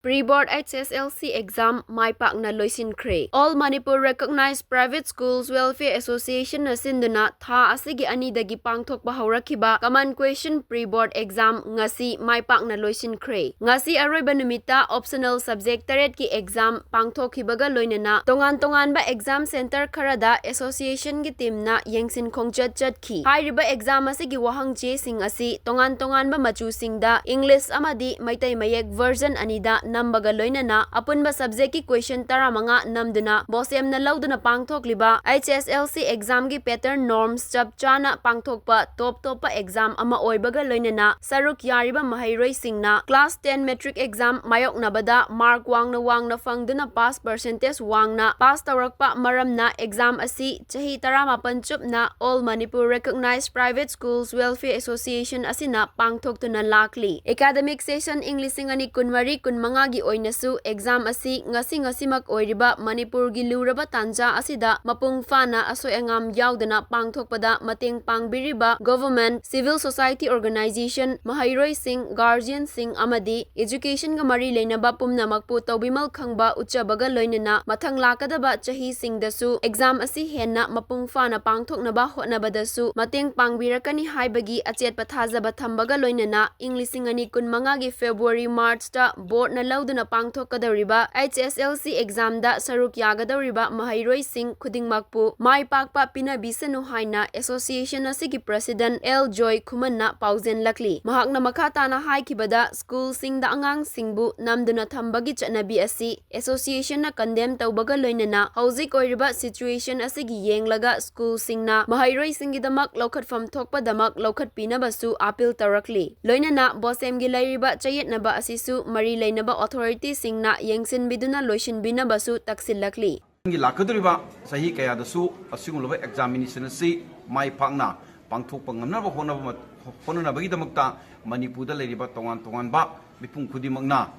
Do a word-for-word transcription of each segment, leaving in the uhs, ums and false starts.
Pre-board H S L C exam ꯃꯥꯏ ꯄꯥꯛꯅ ꯂꯣꯏꯁꯤꯟꯈ꯭ꯔꯦ꯫ All Manipur Recognized Private Schools Welfare Association ꯅ ꯁꯤꯟꯗꯨꯅ ꯊꯥ ꯑꯁꯤꯒꯤ ꯑꯅꯤꯗꯒꯤ ꯄꯥꯡꯊꯣꯛꯄ ꯍꯧꯔꯛꯈꯤꯕ Common Question Pre-board exam ꯉꯁꯤ ꯃꯥꯏ ꯄꯥꯛꯅ ꯂꯣꯏꯁꯤꯟꯈ꯭ꯔꯦ꯫ ꯉꯁꯤ ꯑꯔꯣꯏꯕ ꯅꯨꯃꯤꯠꯇ optional subject ꯇꯔꯦꯠꯀꯤ exam ꯄꯥꯡꯊꯣꯛꯈꯤꯕꯒ ꯂꯣꯏꯅꯅ ꯇꯣꯉꯥꯟ ꯇꯣꯉꯥꯟꯕ exam center ꯈꯔꯗ association ꯒꯤ team ꯅ ꯌꯦꯡꯁꯤꯟ ꯈꯣꯡꯆꯠ ꯆꯠꯈꯤ꯫ ꯍꯥꯏꯔꯤꯕ exam ꯑꯁꯤꯒꯤ ꯋꯥꯍꯪ ꯆꯦꯁꯤꯡ ꯑꯁꯤ ꯇꯣꯉꯥꯟ ꯇꯣꯉꯥꯟꯕ ꯃꯆꯨꯁꯤꯡꯗ English ꯑꯃꯗꯤ ꯃꯩꯇꯩ ꯃꯌꯦꯛ version ꯑꯅꯤꯗ ꯅꯝꯕꯒ ꯂꯣꯏꯅꯅ ꯑꯄꯨꯟꯕ subject ꯀꯤ question ꯇꯔꯥꯃꯉꯥ ꯅꯝꯗꯨꯅ BOSEM ꯅ ꯂꯧꯗꯨꯅ ꯄꯥꯡꯊꯣꯛꯂꯤꯕ H S L C exam ꯒꯤ pattern norms ꯆꯞ ꯆꯥꯅ ꯄꯥꯡꯊꯣꯛꯄ top ꯇꯣꯞꯄ exam ꯑꯃ ꯑꯣꯏꯕꯒ ꯂꯣꯏꯅꯅ ꯁꯔꯨꯛ ꯌꯥꯔꯤꯕ ꯃꯍꯩꯔꯣꯏꯁꯤꯡꯅ class ten matric exam ꯃꯥꯌꯣꯛꯅꯕꯗ mark ꯋꯥꯡꯅ ꯋꯥꯡꯅ ꯐꯪꯗꯨꯅ pass percentage ꯋꯥꯡꯅ pass ꯇꯧꯔꯛꯄ ꯃꯔꯝꯅ exam ꯑꯁꯤ ꯆꯍꯤ ꯇꯔꯥꯃꯥꯄꯟ ꯆꯨꯞꯅ All Manipur Recognized Private Schools Welfare Association ꯑꯁꯤꯅ ꯄꯥꯡꯊꯣꯛꯇꯨꯅ ꯂꯥꯛꯂꯤ꯫ Academic session ꯏꯪ ꯂꯤꯁꯤꯡ ꯑꯅꯤ ꯀꯨꯟꯃꯔꯤ ꯀꯨꯟꯃꯉꯥꯒꯤ ꯑꯣꯏꯅꯁꯨ exam ꯑꯁꯤ ꯉꯁꯤ ꯉꯁꯤꯃꯛ ꯑꯣꯏꯔꯤꯕ ꯃꯅꯤꯄꯨꯔꯒꯤ ꯂꯨꯔꯕ ꯇꯥꯟꯖꯥ ꯑꯁꯤꯗ ꯃꯄꯨꯡ ꯐꯥꯅ ꯑꯁꯣꯏ ꯑꯉꯥꯝ ꯌꯥꯎꯗꯅ ꯄꯥꯡꯊꯣꯛꯄꯗ ꯃꯇꯦꯡ ꯄꯥꯡꯕꯤꯔꯤꯕ government, civil society organization, ꯃꯍꯩꯔꯣꯏꯁꯤꯡ, guardian ꯁꯤꯡ ꯑꯃꯗꯤ education ꯒ ꯃꯔꯤ ꯂꯩꯅꯕ ꯄꯨꯝꯅꯃꯛꯄꯨ ꯇꯧꯕꯤꯃꯜ ꯈꯪꯕ ꯎꯠꯆꯕꯒ ꯂꯣꯏꯅꯅ ꯃꯊꯪ ꯂꯥꯛꯀꯗꯕ ꯆꯍꯤꯁꯤꯡꯗꯁꯨ exam ꯑꯁꯤ ꯍꯦꯟꯅ ꯃꯄꯨꯡ ꯐꯥꯅ ꯄꯥꯡꯊꯣꯛꯅꯕ ꯍꯣꯠꯅꯕꯗꯁꯨ ꯃꯇꯦꯡ ꯄꯥꯡꯕꯤꯔꯛꯀꯅꯤ ꯍꯥꯏꯕꯒꯤ ꯑꯆꯦꯠꯄ ꯊꯥꯖꯕ ꯊꯝꯕꯒ ꯂꯣꯏꯅꯅ ꯏꯪ ꯂꯤꯁꯤꯡ ꯑꯅꯤ ꯀꯨꯟꯃꯉꯥꯒꯤ February March ꯇ board ꯅ ꯂꯧꯗꯨꯅ ꯄꯥꯡꯊꯣꯛꯀꯗꯧꯔꯤꯕ H S L C exam ꯗ ꯁꯔꯨꯛ ꯌꯥꯒꯗꯧꯔꯤꯕ ꯃꯍꯩꯔꯣꯏꯁꯤꯡ ꯈꯨꯗꯤꯡꯃꯛꯄꯨ ꯃꯥꯏ ꯄꯥꯛꯄ ꯄꯤꯅꯕꯤꯁꯅꯨ ꯍꯥꯏꯅ association ꯑꯁꯤꯒꯤ president L ꯖꯣꯏ ꯈꯨꯃꯟꯅ ꯄꯥꯎꯖꯦꯜꯂꯛꯂꯤ꯫ ꯃꯍꯥꯛꯅ ꯃꯈꯥ ꯇꯥꯅ ꯍꯥꯏꯈꯤꯕꯗ, school ꯁꯤꯡꯗ ꯑꯉꯥꯡꯁꯤꯡꯕꯨ ꯅꯝꯗꯨꯅ ꯊꯝꯕꯒꯤ ꯆꯠꯅꯕꯤ ꯑꯁꯤ association ꯅ condemn ꯇꯧꯕꯒ ꯂꯣꯏꯅꯅ ꯍꯧꯖꯤꯛ ꯑꯣꯏꯔꯤꯕ situation ꯑꯁꯤꯒꯤ ꯌꯦꯡꯂꯒ school ꯁꯤꯡꯅ ꯃꯍꯩꯔꯣꯏꯁꯤꯡꯒꯤꯗꯃꯛ ꯂꯧꯈꯠꯐꯝ ꯊꯣꯛꯄꯗꯃꯛ ꯂꯧꯈꯠꯄꯤꯅꯕꯁꯨ appeal ꯇꯧꯔꯛꯂꯤ꯫ ꯂꯣꯏꯅꯅ BOSEM ꯒꯤ ꯂꯩꯔꯤꯕ ꯆꯌꯦꯠꯅꯕ ꯑꯁꯤꯁꯨ ꯃꯔꯤ ꯂꯩꯅꯕ authority ꯁꯤꯡꯅ ꯌꯦꯡꯁꯤꯟꯕꯤꯗꯨꯅ ꯂꯣꯏꯁꯤꯟꯕꯤꯅꯕꯁꯨ ꯇꯛꯁꯤꯜꯂꯛꯂꯤ꯫ ꯒꯤ ꯂꯥꯛꯀꯗꯧꯔꯤꯕ ꯆꯍꯤ ꯀꯌꯥꯗꯁꯨ ꯑꯁꯤꯒꯨꯝꯂꯕ examination ꯑꯁꯤ ꯃꯥꯏ ꯄꯥꯛꯅ ꯄꯥꯡꯊꯣꯛꯄ ꯉꯝꯅꯕ ꯍꯣꯠꯅꯕ ꯃ-, ꯍꯣꯠꯅꯅꯕꯒꯤꯗꯃꯛꯇ ꯃꯅꯤꯄꯨꯔꯗ ꯂꯩꯔꯤꯕ ꯇꯣꯉꯥꯟ ꯇꯣꯉꯥꯟꯕ ꯃꯤꯄꯨꯝ ꯈꯨꯗꯤꯡꯃꯛꯅ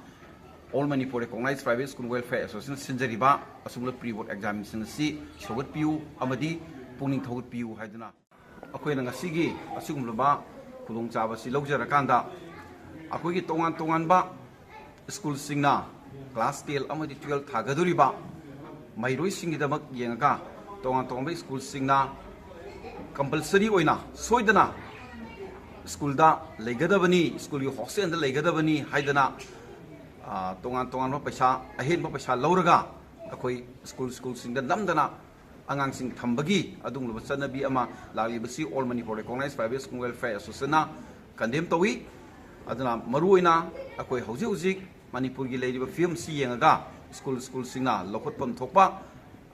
All Manipur Recognized Private School Welfare Association ꯅ ꯁꯤꯟꯖꯔꯤꯕ ꯑꯁꯤꯒꯨꯝꯂꯕ pre-board examination ꯑꯁꯤ ꯁꯧꯒꯠꯄꯤꯌꯨ ꯑꯃꯗꯤ ꯄꯨꯛꯅꯤꯡ ꯊꯧꯒꯠꯄꯤꯌꯨ ꯍꯥꯏꯗꯨꯅ ꯑꯩꯈꯣꯏꯅ ꯉꯁꯤꯒꯤ ꯑꯁꯤꯒꯨꯝꯂꯕ ꯈꯨꯗꯣꯡꯆꯥꯕ ꯑꯁꯤ ꯂꯧꯖꯔꯀꯥꯟꯗ ꯑꯩꯈꯣꯏꯒꯤ ꯇꯣꯉꯥꯟ ꯇꯣꯉꯥꯟꯕ ꯁ꯭ꯀꯨꯜꯁꯤꯡꯅ ꯀ꯭ꯂꯥꯁ ꯇꯦꯟ ꯑꯃꯗꯤ ꯇꯨꯌꯦꯜꯞ ꯊꯥꯒꯗꯧꯔꯤꯕ ꯃꯍꯩꯔꯣꯏꯁꯤꯡꯒꯤꯗꯃꯛ ꯌꯦꯡꯉꯒ, ꯇꯣꯉꯥꯟ ꯇꯣꯉꯥꯟꯕ ꯁ꯭ꯀꯨꯜꯁꯤꯡꯅ ꯀꯝꯄꯜꯁꯔꯤ ꯑꯣꯏꯅ ꯁꯣꯏꯗꯅ ꯁ꯭ꯀꯨꯜꯗ ꯂꯩꯒꯗꯕꯅꯤ, ꯁ꯭ꯀꯨꯜꯒꯤ ꯍꯣꯁꯇꯦꯜꯗ ꯂꯩꯒꯗꯕꯅꯤ ꯍꯥꯏꯗꯅ, ꯑ, ꯇꯣꯉꯥꯟ ꯇꯣꯉꯥꯟꯕ ꯄꯩꯁꯥ, ꯑꯍꯦꯟꯕ ꯄꯩꯁꯥ ꯂꯧꯔꯒ ꯑꯩꯈꯣꯏ ꯁ꯭ꯀꯨꯜ, ꯁ꯭ꯀꯨꯜꯁꯤꯡꯗ ꯅꯝꯗꯅ ꯑꯉꯥꯡꯁꯤꯡ ꯊꯝꯕꯒꯤ ꯑꯗꯨꯒꯨꯝꯂꯕ ꯆꯠꯅꯕꯤ ꯑꯃ ꯂꯥꯛꯂꯤꯕꯁꯤ All Manipur Recognized Private School Welfare Association-ꯅ condemn ꯇꯧꯏ꯫ ꯑꯗꯨꯅ ꯃꯔꯨꯑꯣꯏꯅ ꯑꯩꯈꯣꯏ ꯍꯧꯖꯤꯛ ꯍꯧꯖꯤꯛ ꯃꯅꯤꯄꯨꯔꯒꯤ ꯂꯩꯔꯤꯕ ꯐꯤꯕꯝꯁꯤ ꯌꯦꯡꯉꯒ ꯁ꯭ꯀꯨꯜ, ꯁ꯭ꯀꯨꯜꯁꯤꯡꯅ ꯂꯧꯈꯠꯐꯝ ꯊꯣꯛꯄ,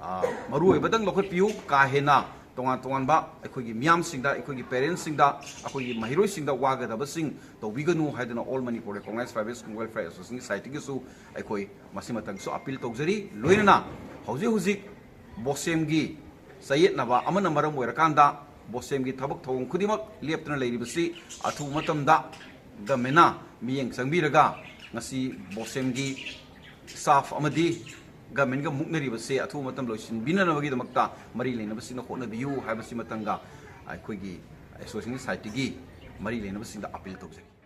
ꯑ, ꯃꯔꯨꯑꯣꯏꯕꯗꯪ ꯂꯧꯈꯠꯄꯤꯌꯨ꯫ ꯀꯥ ꯍꯦꯟꯅ ꯇꯣꯉꯥꯟ ꯇꯣꯉꯥꯟꯕ ꯑꯩꯈꯣꯏꯒꯤ ꯃꯤꯌꯥꯝꯁꯤꯡꯗ, ꯑꯩꯈꯣꯏꯒꯤ ꯄꯦꯔꯦꯟꯁꯁꯤꯡꯗ, ꯑꯩꯈꯣꯏꯒꯤ ꯃꯍꯩꯔꯣꯏꯁꯤꯡꯗ ꯋꯥꯒꯗꯕꯁꯤꯡ ꯇꯧꯕꯤꯒꯅꯨ ꯍꯥꯏꯗꯨꯅ All Manipur Recognized Private School Welfare Association-ꯒꯤ side-ꯇꯒꯤꯁꯨ ꯑꯩꯈꯣꯏ ꯃꯁꯤ ꯃꯇꯝꯁꯨ appeal ꯇꯧꯖꯔꯤ꯫ ꯂꯣꯏꯅꯅ ꯍꯧꯖꯤꯛ ꯍꯧꯖꯤꯛ ꯕꯣꯁꯦꯝꯒꯤ ꯆꯌꯦꯠꯅꯕ ꯑꯃꯅ ꯃꯔꯝ ꯑꯣꯏꯔꯀꯥꯟꯗ ꯕꯣꯁꯦꯝꯒꯤ ꯊꯕꯛ ꯊꯧꯔꯝ ꯈꯨꯗꯤꯡꯃꯛ ꯂꯦꯞꯇꯨꯅ ꯂꯩꯔꯤꯕꯁꯤ ꯑꯊꯨꯕ ꯃꯇꯝꯗ government-ꯅ ꯃꯤꯠꯌꯦꯡ ꯆꯪꯕꯤꯔꯒ ꯉꯁꯤ ꯕꯣꯁꯦꯝꯒꯤ staff ꯑꯃꯗꯤ government-ꯒ ꯃꯨꯛꯅꯔꯤꯕꯁꯦ ꯑꯊꯨꯕ ꯃꯇꯝ ꯂꯣꯏꯁꯤꯟꯕꯤꯅꯅꯕꯒꯤꯗꯃꯛꯇ ꯃꯔꯤ ꯂꯩꯅꯕꯁꯤꯡꯅ ꯍꯣꯠꯅꯕꯤꯌꯨ ꯍꯥꯏꯕꯁꯤ ꯃꯇꯝꯒ ꯑꯩꯈꯣꯏꯒꯤ association side-ꯇꯒꯤ ꯃꯔꯤ ꯂꯩꯅꯕꯁꯤꯡꯗ appeal ꯇꯧꯖꯔꯤ꯫